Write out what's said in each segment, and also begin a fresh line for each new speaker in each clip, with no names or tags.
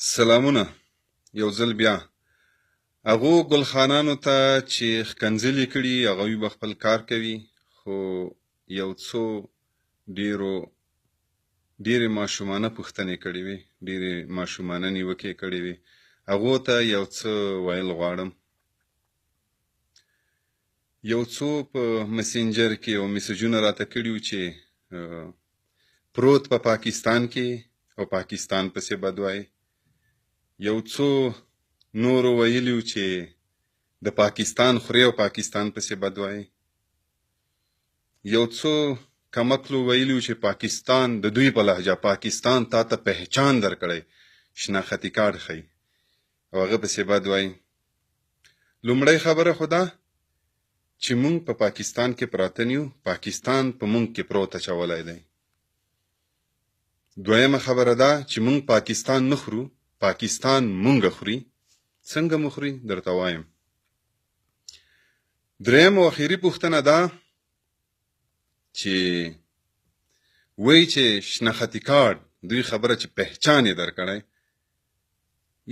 سلامونه یو ځل بیا هغو ګلخانانو ته چې ښکنځلې کړي هغوی به خپل کار کوي، خو یو څو ډیرو ډیرې ماشومانه پوښتنې کړې وې، ډیرې ماشومانه نیوکې کړې وې، هغو ته یو څه ویل غواړم. یو څو په مسنجر کې یو مسجونه راته کړي وو چې پروت په پاکستان کې او پاکستان پسې بد وایې. یو څو نورو ویلي وو چې د پاکستان خورې او پاکستان پسې بد وایې. یو څو کمکلو ویلي وو چې پاکستان د دوی په لهجه پاکستان تا ته پهچان درکړی، شناختي کارډ ښیي او هغه پسې بد وایي. لومړی خبره خو دا چې مونږ په پاکستان کې پراته نه یو، پاکستان په مونږ کې پروت اچولی دی. دویمه خبره دا چې مونږ پاکستان نه خورو، پاکستان مونږ خوري. څنګه مو خوري درته وایم. دریم او اخیري پوښتنه دا چې وایي چې شناختي کارډ، دوی خبره چې پهچان یې درکړی،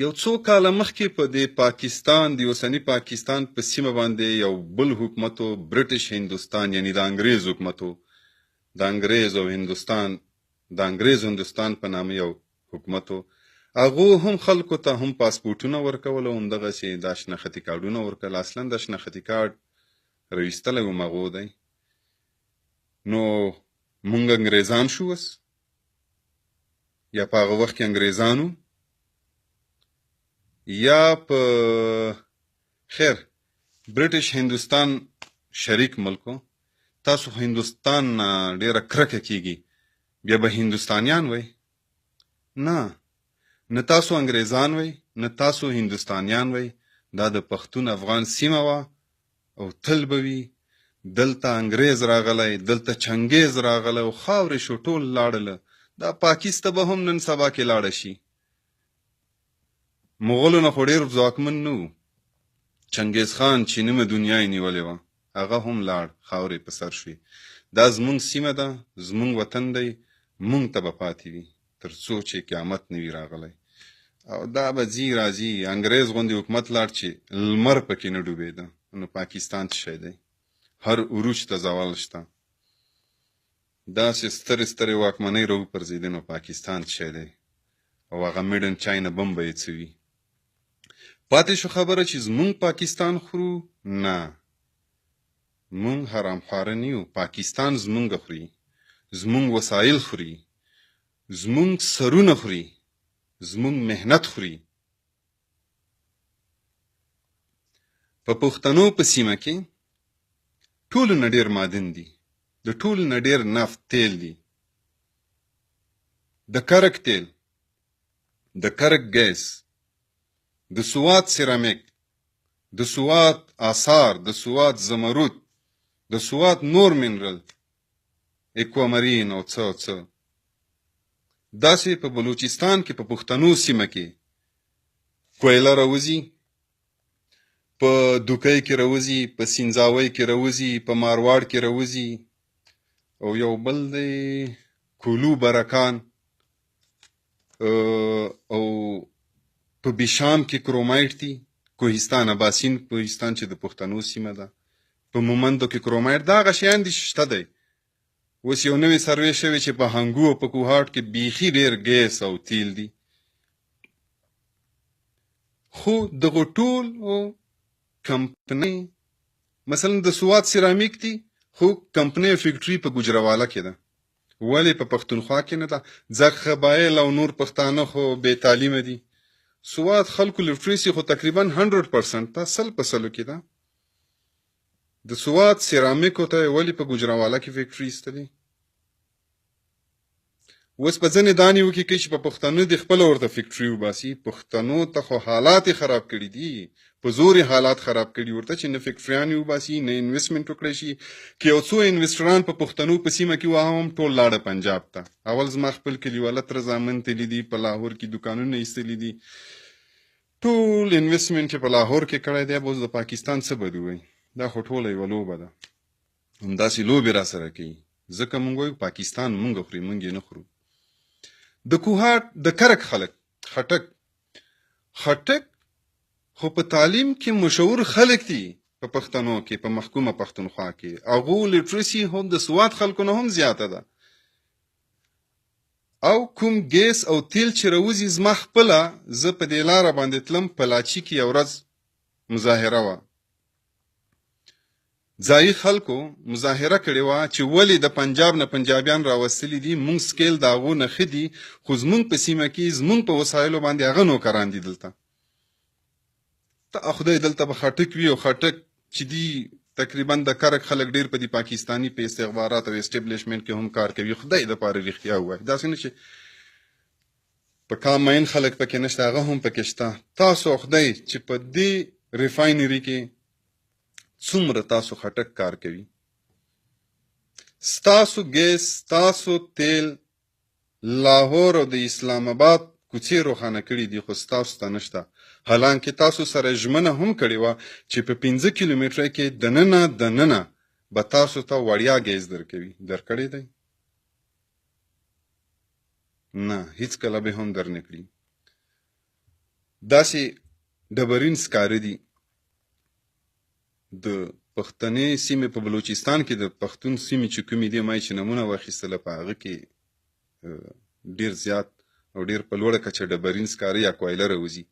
یو څو کاله مخکې په دې پاکستان، د اوسني پاکستان په سیمه باندې یو بل حکومت و، برټش هندوستان، یعنی د انګریز حکومت و، د انګریز او هندوستان، د انګریز هندوستان په نامه یو حکومت و. هغو هم خلکو ته هم پاسپورټونه ورکول او همدغسې دا شناختي کارډونه ورکول. اصلا دا شناختي کارډ راویستلی هم هغو دی. نو مونږ انګریزان شو اوس، یا په هغه وخت کې انګریزانو، یا په خیر برټش هندوستان شریک ملک و. تاسو خو هندوستان نه ډیره کرکه کیږي، بیا به هندوستانیان وئ؟ نه، نه تاسو انګریزان وئ، نه تاسو هندوستانیان وئ. دا د پښتون افغان سیمه وه او تل به وي. دلته انګریز راغلی، دلته چنګیز راغلی او خاورې شو، ټول لاړله. دا پاکسته به هم نن سبا کې لاړه شي. مغولو نه خو ډېر ځواکمن نه وو. چنګیز خان چې نیمه دنیا یې نیولې وه، هغه هم لاړ، خاورې په سر شوې. دا زمونږ سیمه ده، زمونږ وطن دی، مونږ ته به پاتې وي تر څو چې قیامت نه وي راغلی. او دا به ځي راځي. انګریز غوندې حکومت لاړ چې لمر پکې نه ډوبېده، نو پاکستان څه شی دی؟ هر عروج ته زوال شته. داسې سترې سترې واکمنۍ راوپرځېدې، نو پاکستان څه شی دی؟ او هغه میډ ان چاینا بم به یې څه وي؟ پاتې شو خبره چې زمونږ پاکستان خورو؟ نه، مونږ حرامخواره نه یو. پاکستان زمونږ خوري، زمونږ وسایل خوري، زمونږ سرونه خوري، زمونږ محنت خوري. په پښتنو په سیمه کې ټولو نه ډېر معدن دي، د ټولو نه ډېر نفت تیل دي، د کرک تیل، د کرک ګیس، د سوات سیرامیک، د سوات آثار، د سوات زمرد، د سوات نور منرل، اکوامرین او څه او څه. داسې په بلوچستان کې په پښتنو سیمه کې کویله راوځي، په دوکۍ کې راوځي، په سینځاوۍ کې راوځي، په مارواړ کې راوځي، او یو بل دی کولو برکان، او په بشام کې کرومایټ دي، کوهستان اباسین کوهستان چې د پښتنو سیمه ده، په مومندو کې کرومایټ. دا هغه شیان دي چې شته دی. اوس یو نوې سروې شوې چې په هنګو او په کوهاټ کې بیخي ډېر ګیس او تیل دي. خو دغو ټولو کمپنۍ، مثلا د سوات سیرامیک دي، خو کمپنۍ او فیکټري په ګوجرواله کې ده، ولې په پښتونخوا کې نه ده؟ ځکه قبایل او نور پښتانه خو بې تعلیمه دي. سوات خلکو لټریسي خو تقریبا 100% ده، 100 په سلو کې ده. د سوات سیرامیکو ته یې ولې په ګوجرواله کې فیکټري ایستلې؟ اوس په ځینې دا نیوکې کوي چې په پښتنو دې خپله ورته فیکټري وباسي. پښتنو ته خو حالات یې خراب کړي دي، په زور یې حالات خراب کړي ورته چې نه فیکټریانې وباسي، نه انویسټمنټ وکړی شي. که یو څو انویسټران په پښتنو په سیمه کې وه، هم ټول لاړه پنجاب ته. اول زما خپل کلیواله تره زامن تللي دي، په لاهور کې دوکانونه ایستلي دي، ټول انویسټمنټ یې په لاهور کې کړی دی. به اوس د پاکستان څه بد ووایي؟ دا خو ټوله یوه لوبه ده، همداسې لوبې را سره کوي. ځکه مونږ وایو پاکستان مونږ خوري، مونږ یې نه خورو. د کوهاټ د کرک خلک، خټک، خټک خو په تعلیم کې مشهور خلک دي په پښتنو کې، په محکومه پښتونخوا کې هغو لیټریسي هم د سوات خلکو نه هم زیاته ده. او کوم ګیس او تیل چې راوځي، زما خپله زه په دې لاره باندې تلم، په لاچي کې یو ورځ مظاهره وه، ځایي خلکو مظاهره کړې وه چې ولې د پنجاب نه پنجابیان راوستلي دي، مونږ سکیل د هغو نه ښه دي، خو زمونږ په سیمه کې زمونږ په وسایلو باندې هغه نوکران دي. دلته ته خدای دلته به خټک وي، او خټک چې دي تقریبا د کرک خلک ډیر په دي پاکستاني په استخبارات او اسټبلشمنټ کې هم کار کوي. خدای د پاره رښتیا ووایي، داسې نه چې په کام مین خلک پکې نشته، هغه هم پکې شته. تاسو خدای چې په دې ریفاینري کې څومره تاسو خټک کار کوي، ستاسو ګیس ستاسو تیل لاهور او د اسلام آباد کوڅې روښانه کړي دي، خو ستاسو ته نشته. حالانکه تاسو سره ژمنه هم کړې وه چې په 5 کیلومتره کې دننه دننه به تاسو ته وړیا ګیس درکوي، درکړی دی؟ نه، هیڅکله به هم درنکړي. داسې ډبرین سکاره دي د پښتنې سیمې په بلوچستان کې، د پښتون سیمې چې کومې دي، ما یې چې نمونه واخیستله په هغه کې ډیر زیات او ډیر په لوړه کچه ډبرین سکاره یا کویله راوځي.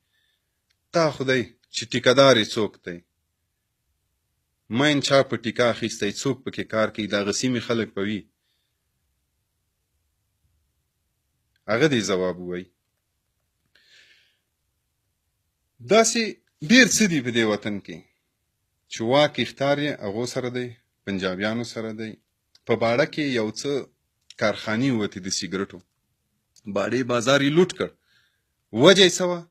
تا خدای چې ټیکهدار یې څوک دی، ماین چا په ټیکه اخیستی، څوک پکې کار کوي، د هغه سیمې خلک به وي، هغه دې ځواب ووایي. داسې ډیر څه دي په دې وطن کې چې واک اختیار یې هغو سره دی، پنجابیانو سره دی. په باړه کې یو څه کارخانې ووتې د سیګرټو، باړې بازار یې لوټ کړ. وجه یې څه وه؟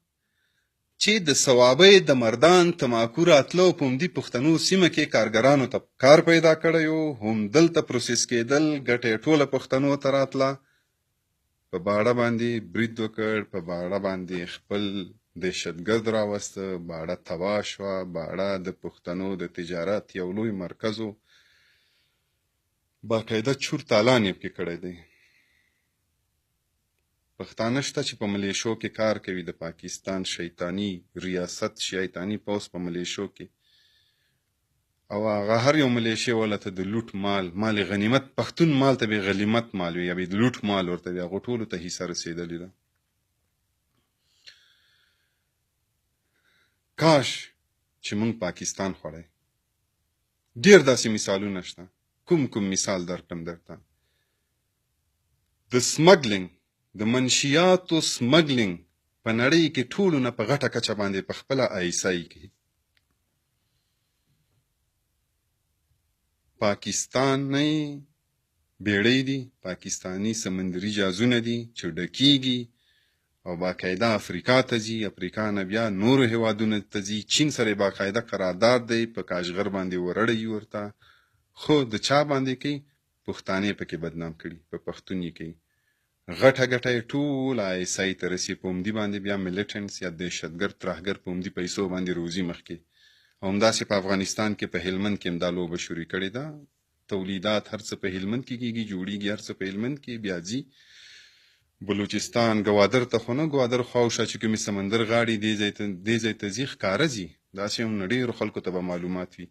چې د صوابۍ د مردان تماکو راتله او په همدې پښتنو سیمه کې کارګرانو ته کار پیدا کړی و، همدلته پروسس کېدل، ګټه یې ټوله پښتنو ته راتله. په باړه باندې برید وکړ، په باړه باندې خپل دهشتګرد راوسته، باړه تباه شوه. باړه د پښتنو د تجارت یو لوی مرکز و، باقاعده چور تالان یې پکې کړی دی. پښتانه شته چې په ملیشو کې کار کوي، د پاکستان شیطاني ریاست شیطاني پوځ په ملیشو کې، او هغه هر یو ملیشې والا ته د لوټ مال، مال غنیمت، پښتون مال ته به غلیمت مال وي یا به د لوټ مال ورته وي، هغو ټولو ته حصه رسېدلې ده. کاش چې موږ پاکستان خوړی. ډېر داسې مثالونه شته، کوم کوم مثال درکړم درته. د سمګلینګ، د منشیاتو سمګلینګ په نړۍ کې ټولو نه په غټه کچه باندې په خپله آی اس آی کې پاکستانۍ بیړۍ دي، پاکستاني سمندري جازونه دي چې ډکیږي او باقاعده افریقا ته ځي، افریقا نه بیا نورو هیوادونو ته ځي. چین سره یې باقاعده قرارداد دی، په کاشغر باندې ورړوي ورته، خو د چا باندې کوي؟ پښتانه یې پکې بدنام کړي، په پښتون یې کوي. غټه ګټه یې ټوله آی اس آی ته رسي، په همدې باندې بیا میلیټنټس یا دهشتګرد ترهګر په همدې پیسو باندې روزي مخکې. او همداسې په افغانستان کې په هلمند کې هم دا لوبه شروع کړې ده. تولیدات هر څه په هلمند کې کېږي، جوړیږي هر څه په هلمند کې، بیا ځي بلوچستان، ګوادر ته خو نه، ګوادر خواوشا چې کومې سمندر غاړې دې ځای ته، دې ځای ته ځي، ښکاره ځي. داسې هم نه ډېرو خلکو ته به معلومات وي.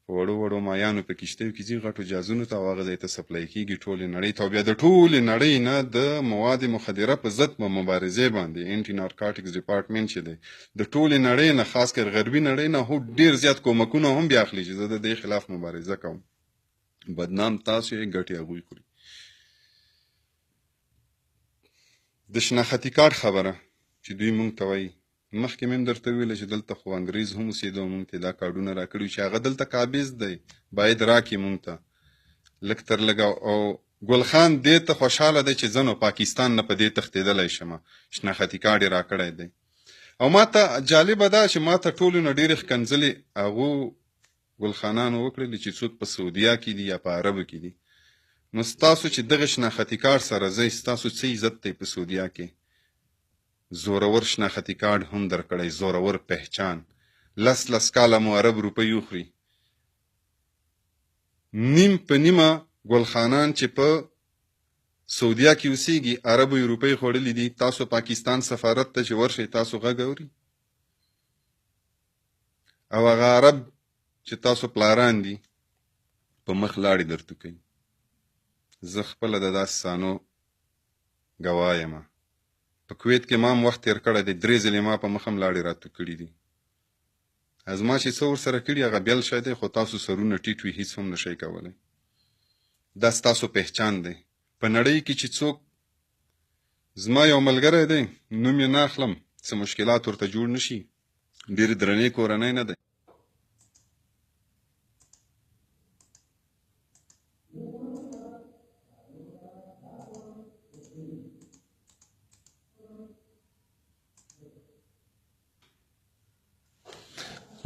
په وړو وړو مایانو په کښتیو کې ځي غټو جازونو ته، او هغه ځای ته سپلای کېږي ټولې نړۍ ته. او بیا د ټولې نړۍ نه د مواد مخدره په ضد په مبارزې باندې انټي نارکاټکس ډپارټمنټ چې دی د ټولې نړۍ نه، خاص کر غربي نړۍ نه، هو ډېر زیات کومکونه هم بیا اخلي چې زه د دې خلاف مبارزه کوم. بدنام تاسو یې، ګټې هغوی خوري. د شناختي کارت خبره چې دوی مونږ ته وایي، مخکې مې هم درته وویل چې دلته خو انګریز هم اوسېده او مونږ ته دا کارډونه راکړي چې هغه دلته قابض دی، باید راکړي مونږ ته لږ تر لږه. او ګل خان دې ته خوشحاله دی چې زه نو پاکستان نه په دې تښتېدلی شم، شناختي کارت یې راکړی دی. او ما ته جالبه ده چې ما ته ټولو نه ډېرې ښکنځلې هغو ګل خانانو وکړلې چې څوک په سعودیا کې دي یا په عربو کې دي. نو ستاسو چې دغه شناختي کارت سره ځئ، ستاسو څه عزت دی په سعودیا کې؟ زورور شناختي کارت هم درکړی، زورور پهچان. لس لس کاله مو عرب روپۍ وخوري، نیم په نیمه ګلخانان چې په سعودیا کې اوسېږي، عربو یې روپۍ خوړلې دي، تاسو پاکستان سفارت ته چې ورشئ تاسو غږ اوري؟ او هغه عرب چې تاسو پلاران دي په مخ لاړې درته کوي. زه خپله د داسې سانو ګواه یم. په کویت کې ما هم وخت تېر کړی دی، درې ځلې ما په مخ هم لاړې راتو کړي دي. زما چې څه ورسره کړي هغه بېل شی دی، خو تاسو سرونه ټیټ وي، هیڅ هم نشئ کولی. دا ستاسو پهچان دی په نړۍ کې. چې څوک زما یو ملګری دی، نوم یې نه اخلم، څه مشکلات ورته جوړ نشي، ډېرې درنې کورنۍ نه دی.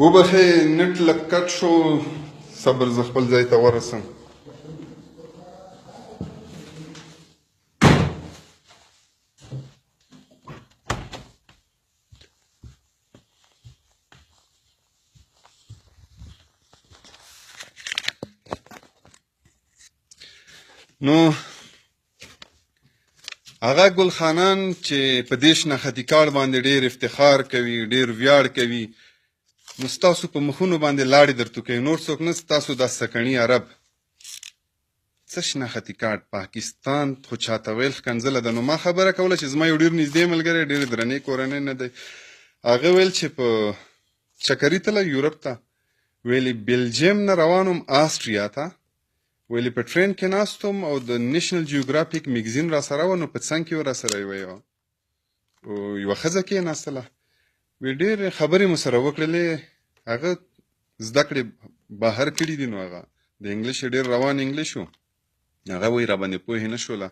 وبخښئ، نټ لږ کټ شو، صبر زه خپل ځای ته ورسم. نو هغه ګل خانان چې په دې شناختي کارډ باندې ډېر افتخار کوي، ډېر ویاړ کوي، نو ستاسو په مخونو باندې لاړې درته کوي، نور څوک نه، ستاسو دا سکڼي عرب. څه شناختي کارډ؟ پاکستان خو چاته ویل ښکنځله ده. نو ما خبره کوله چې زما یو ډېر نږدې ملګری، ډېرې درنې کورنۍ نه دی، هغه ویل چې په چکري تللی یورپ ته، ویلې بلجیم نه روان وم آسټریا ته، ویلې په ټرین کې ناست وم او د نېشنل جیوګرافیک میګزین را سره و، نو په څنګ کې را سره یوه ښځه کېناستله، وی ډېرې خبرې مو سره وکړلې. هغه زده کړې بهر کړي دي، نو هغه د انګلیش ډېر روان انګلیش و. هغه وایي را باندې پوه نه شوله.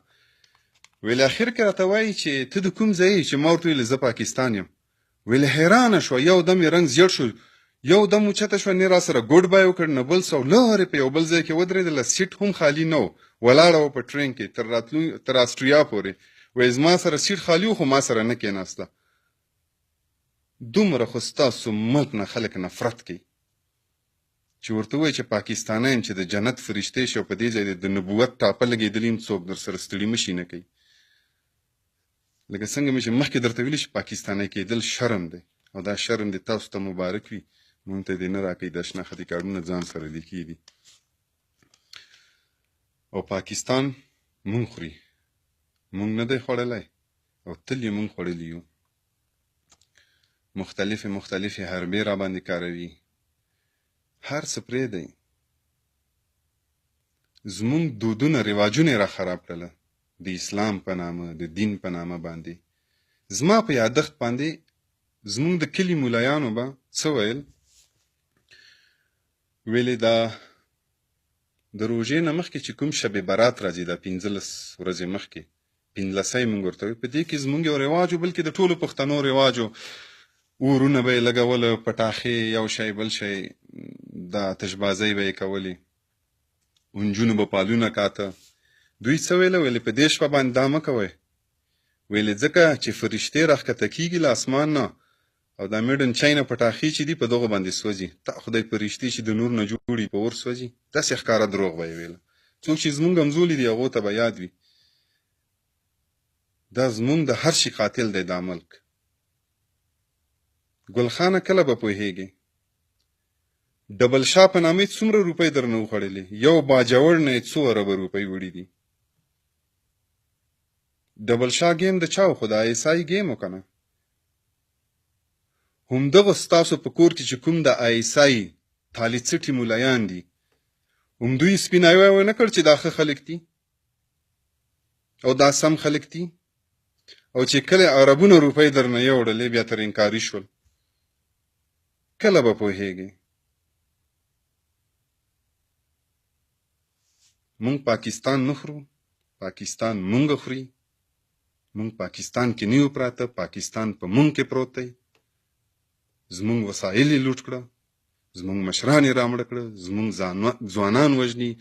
ویل اخر کې راته وایي چې ته د کوم ځای یې؟ چې ما ورته ویل زه پاکستان یم. ویل حیرانه شوه، یو دم یې رنګ زیړ شو، یو دم اوچته شوه، نه راسره ګوډ بای وکړ نه بل څه، لرې په یو بل ځای کې ودرېدله، سیټ هم خالي نه و، ولاړه وه په ټرین کې تر راتلون تر اسټریا پورې. وایي زما سره سیټ خالي و خو ما سره نه کېناسته. دومره خو ستاسو ملک نه خلک نفرت کوي چې ورته ووایي چې پاکستانی یم، چې د جنت فرشتې شي او په دې ځای د نبوت ټاپه لګېدلې هم څوک در سره ستړي مشي نه کوي. لکه څنګه مې چې مخکې درته ویلي چې پاکستانی کېدل شرم دی، او دا شرم دې تاسو ته مبارک وي، مونږ ته دې نه راکوي. دا شناختي کارډونه ځان سره دې کېږدي او پاکستان مونږ خوري، مونږ نه دی خوړلی او تل یې مونږ خوړلي یو. مختلفې مختلفې حربې را باندې کاروي، هر څه پرېږدئ، زمونږ دودونه رواجونه یې را خراب کړله د اسلام په نامه، د دین په نامه باندې. زما په یادښت باندې زمونږ د کلي مولایانو به څه ویل، ویلې دا د روژې نه مخکې چې کوم شب برات راځي، دا 15 ورځې مخکې، پنځلسۍ مونږ ورته وایو، په دې کې زمونږ یو رواج و، بلکې د ټولو پښتنو رواج و، اورونه به یې لګول، پټاخې یو شی بل شی، د آتشبازۍ به یې کولې، نجونو به پالونه کاته. دوی څه ویله؟ ویلې په دې شپه باندې دا مه کوئ، ویلې ځکه چې فرشتې راښکته کیږي له اسمان نه او دا میډن چاینا پټاخې چې دي په دغو باندې سوځي. تا خدای فرشتې چې د نور نه جوړي په اور سوځي. داسې ښکاره دروغ به یې ویله. څوک چې زمونږ همزولي دي هغو ته به یاد وي. دا زمونږ د هر شي قاتل دی دا ملک. ګلخانه کله به پوهېږې؟ ډبل شاه په نامه یې څومره روپۍ درنه وخوړلې؟ یو باجوړ نه یې څو اربه روپۍ وړي دي. ډبل شاه ګیم د چا و؟ خو د آی اس آی ګیم و که نه؟ همدغه ستاسو په کور کې چې کوم د آی اس آی تالي څټي مولایان دي، همدوی سپیناوی ونه کړ چې دا ښه خلک دي او دا سم خلک دي، او چې کله عربونه روپۍ درنه یوړلې بیا تر انکاري شول. کله به پوهېږې؟ مونږ پاکستان نه خورو، پاکستان مونږ خوري. مونږ پاکستان کې نه یو پراته، پاکستان په مونږ کې پروت دی. زمونږ وسایل یې لوټ کړه، زمونږ مشران یې رامړه کړه، زمونږ ځوانان وژني،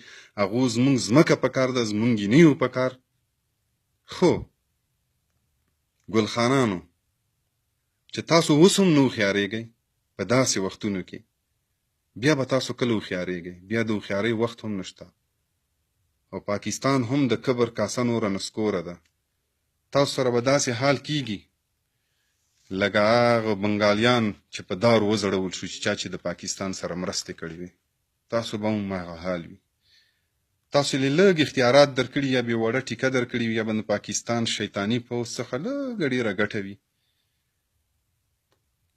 هغو زمونږ ځمکه پکار ده، زمونږ یې نه یو پکار. خو ګلخانانو چې تاسو اوس هم نه هوښیارېږئ په داسې وختونو کې، بیا به تاسو کله هوښیارېږئ؟ بیا د هوښیارۍ وخت هم نشته. او پاکستان هم د کبر کاسه نوره نسکوره ده. تاسو سره به داسې حال کیږي لکه هغه بنګالیان چې په دار وځړول شو چې چا چې د پاکستان سره مرستې کړې وي. تاسو به هم هغه حال وي. تاسو له لږ اختیارات درکړي یا به وړه ټیکه درکړي یا به د پاکستان شیطاني پوځ څخه لږه ډېره ګټه وي.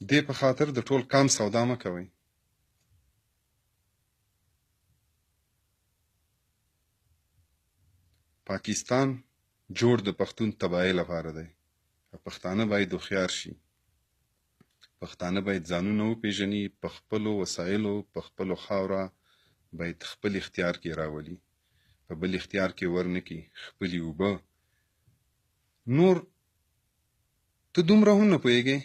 دې په خاطر د ټول کام سودا مه کوئ. پاکستان جوړ د پښتون تباهۍ لپاره دی. پښتانه باید هوښیار شي. پښتانه باید ځانونه وپېژني، په خپلو وسایلو، په خپلو خاوره باید خپل اختیار کې راولي، په بل اختیار کې ورنکړي خپلې اوبه. نور ته دومره هم نه پوهېږې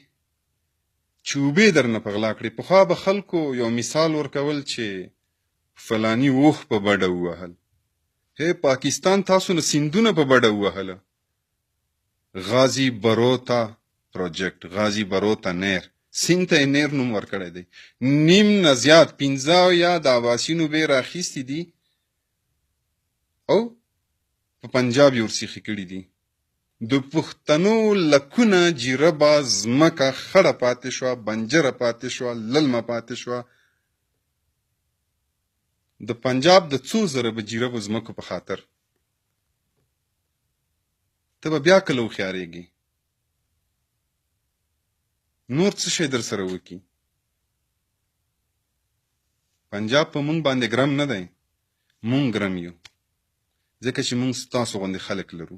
چې اوبه یې درنه په غلا کړې. پخوا به خلکو یو مثال ورکول چې فلاني اوښ په بډه ووهل. هی پاکستان تاسو نه سیندونه په بډه ووهله. غازي بروتا پروجیکټ، غازي بروتا نیر، سیند ته یې نیر نوم ورکړی دی. نیم نه زیات 75 د اباسین اوبه یې راخیستې دي او په پنجاب یې ورسیخې کړي دي. د پښتنو لکونه جیربه ځمکه خړه پاتې شوه، بنجره پاتې شوه، للمه پاتې شوه. د پنجاب د څو زره به جیربو ځمکو په خاطر. ته به بیا کله هوښیارېږې؟ نور څه شی در سره وکړي؟ پنجاب په مونږ باندې ګرم نه دی، مونږ ګرم یو، ځکه چې مونږ ستاسو غوندې خلک لرو.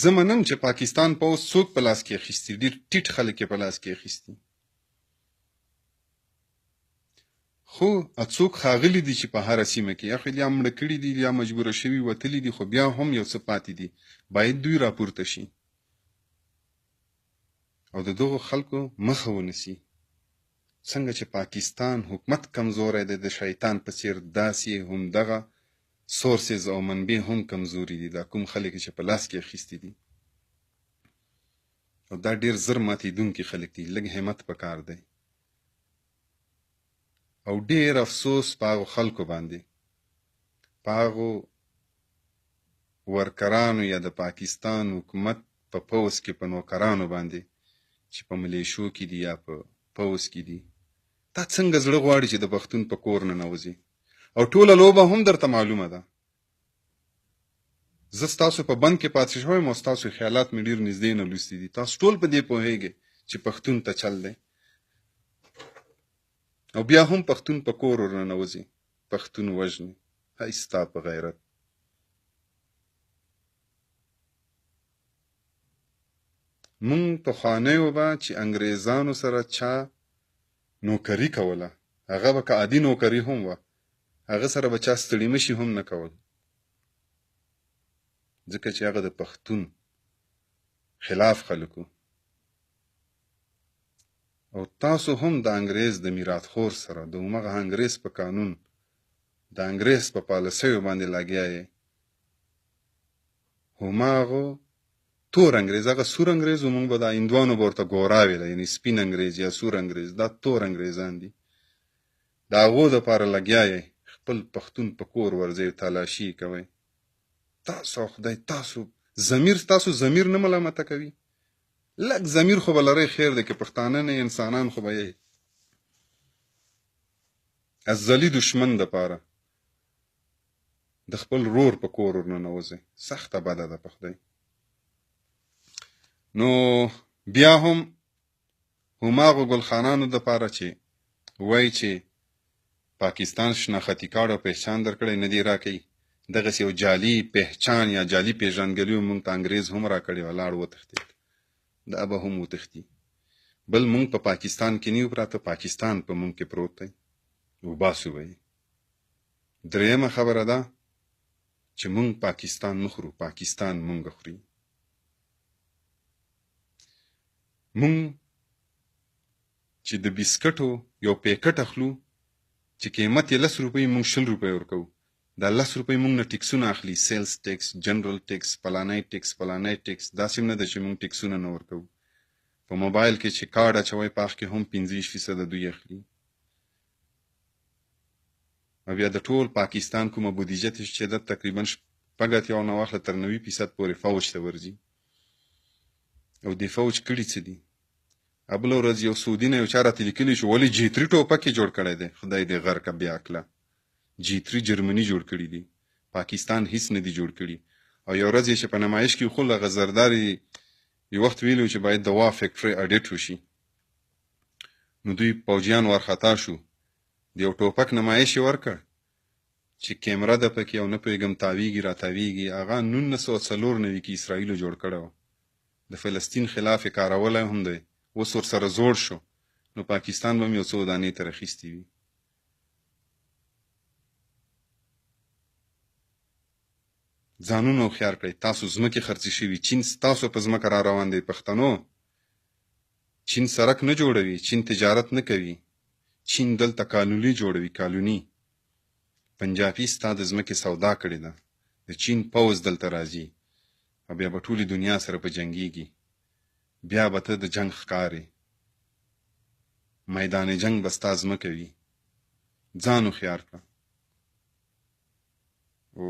زه منم چې پاکستان پوځ څوک په لاس کې اخیستي، ډېر ټیټ خلک یې په لاس کې اخیستي، خو څوک ښاغلي دي چې په هره سیمه کې یا خو یا مړه کړي دي یا مجبوره شوي وتلي دي، خو بیا هم یو څه پاتې دي، باید دوی راپورته شي او د دغو خلکو مخه ونیسي. څنګه چې پاکستان حکومت کمزوری دی د شیطان په څیر، داسې هم دغه sources او منبع هم کمزوري دي، دا کوم خلک چې په لاس کې اخیستي دي، او دا ډیر زر ماتېدونکي خلک دي. لږ همت پکار دی. او ډیر افسوس په هغو خلکو باندې، په هغو ورکرانو یا د پاکستان حکومت په پوځ کې په نوکرانو باندې چې په ملیشو کې دي یا په پوځ کې دي. تا څنګه زړه غواړي چې د پښتون په کور ننوځي؟ او ټوله لوبه هم درته معلومه ده. زه ستاسو په بند کې پاتې شوی یم او ستاسو خیالات مې ډېر نږدې نه لوستي دي. تاسو ټول په دې پوهېږئ چې پښتون ته چل دی، او بیا هم پښتون په کور ورننوځي، پښتون وژني. هی ستا په غیرت. مونږ پخوانیو به چې انګریزانو سره چا نوکري کوله، هغه به که عادي نوکري هم وه، هغه سره به چا ستړي مشي هم نه کول، ځکه چې هغه د پښتون خلاف خلکو. او تاسو هم د انګریز د میراثخور سره د همغه انګریز په قانون، د انګریز په پالیسیو باندې لګیا یې. هماغو تور انګریز، هغه سور انګریز و، موږ به د هندوانو به ورته ګورا ویله، یعنی سپین انګریز یا سور انګریز، دا تور انګریزان دي. د هغو دپاره لګیا یې، خپل پښتون په کور ورځئ، تالاشي یې کوئ. تاسو خدای تاسو ضمیر، تاسو ضمیر نه ملامته کوي؟ لږ ضمیر خو به لرئ، خیر دی که پښتانه نه انسانان خو به یې. ازلي دښمن دپاره د خپل رور په کور ورننوځئ، سخته بده ده په خدای. نو بیا هم هماغو ګلخانانو دپاره چې وایي چې پاکستان شناختی کارت او پهچان درکړی، نه دی راکوي، دغسې یو جعلي پهچان یا جعلي پیژندګلوي مونږ ته انګریز هم راکړې وه، لاړ وتښتېد، دا به هم وتښتي. بل مونږ په پاکستان کې نه یو پراته، پاکستان په مونږ کې پروت دی، وباسو به یې. درېیمه خبره ده چې مونږ پاکستان نه خورو، پاکستان مونږ خوري. مونږ چې د بسکټو یو پیکټ اخلو چې قیمت یې 10 روپۍ، مونږ 20 روپۍ ورکوو. دا 10 روپۍ مونږ نه ټیکسونه اخلي، sales tax، general tax، فلانی ټیکس، فلانی ټیکس. داسې هم نه ده چې مونږ ټیکسونه نه ورکوو. په موبایل کې چې کارډ اچوئ په هغه کې هم 25% دوی اخلي. او بیا د ټول پاکستان کومه بودیجه چې ده تقریبا 86 نه واخله تر 90% پورې فوج ته ورځي. او د فوج کړي څه دي؟ بله ورځ یو سعودي نه یو چا راته لیکلي چې ولې جي تري ټوپک یې جوړ کړی دی. خدای دې غرقه بیا کړه. جي تري جرمني جوړ کړي دي، پاکستان هیڅ نه دي جوړ کړي. او یو ورځ یې چې په نمایش کې وښول، هغه زرداري یو وخت ویلي و چې باید د وا فیکټرۍ اډیټ وشي. نو دوی پوجیان وارخطا شو، د یو ټوپک نمایش یې ورکړ چې کیمره ده پکې او نه پوهېږم تاویږي راتاویږي. هغه 1994 کې اسرائیلو جوړ کړی و، د فلسطین خلاف یې کارولی هم دی، اوس ورسره زوړ شو. نو پاکستان به هم یو څو دانې تر اخیستې وي. ځانونه هوښیار کړئ، تاسو ځمکې خرڅې شوي، چین ستاسو په ځمکه را روان دی. پښتنو، چین سرک نه جوړوي، چین تجارت نه کوي، چین دلته کالوني جوړوي، کالوني. پنجابي ستا د ځمکې سودا کړې ده، د چین پوځ دلته راځي او بیا به ټولې دنیا سره په جنګیږي، بیا به ته د جنګ ښکار یې، میدان جنګ به ستا ځمکه وي. ځان هوښیار کړه. او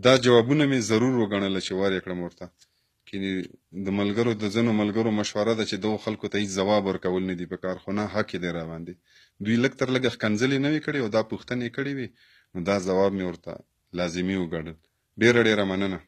دا جوابونه مې ضرور وګڼل چې ور یې کړم ورته. کینې د ملګرو، د ځینو ملګرو مشوره ده چې دغو خلکو ته هیڅ ځواب ورکول نه دي پکار، خو نه، حق یې دی را باندې. دوی لږ تر لږه ښکنځلې نه وې کړې او دا پوښتنې یې کړې وې، نو دا ځواب مې ورته لازمي وګڼل. ډېره ډېره مننه.